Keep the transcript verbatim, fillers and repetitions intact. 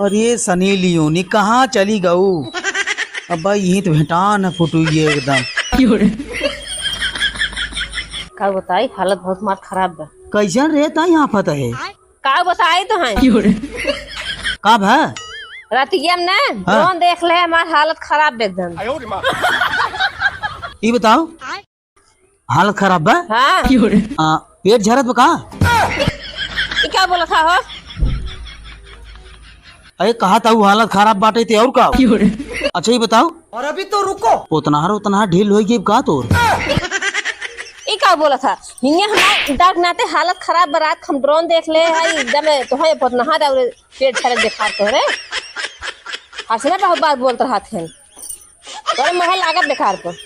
अरे सनी लियोनी कहाँ चली गऊ? अब भाई यहीं तो भेटान है फुटुई एकदम। का बताई, हालत बहुत मार खराब बा। कैसन रे ता यहाँ फत है? का बताई तो है। का भा? रातिया में ना हाँ। ड्रोन देख ले, हमार हालत खराब बा एकदम। ई बताओ, हालत खराब बा? हाँ। आ, पेट झरत बा का? ई का बोला था हो? अरे कहा था वो हालत खराब बाटे ते और का? अच्छा ये बताओ। और अभी तो रुको। उतनहार उतनहार ढील होई गई का तोर? ई का बोला था? हिंगे हमार डर नाते हालत खराब बा, रात हम ड्रोन देख ले है एकदम तो है उतनहार और पेट झरत देखा तो रे। हंसने बहुत बार बोलत रहत हैं। तोरे महल लागत बेकार पर।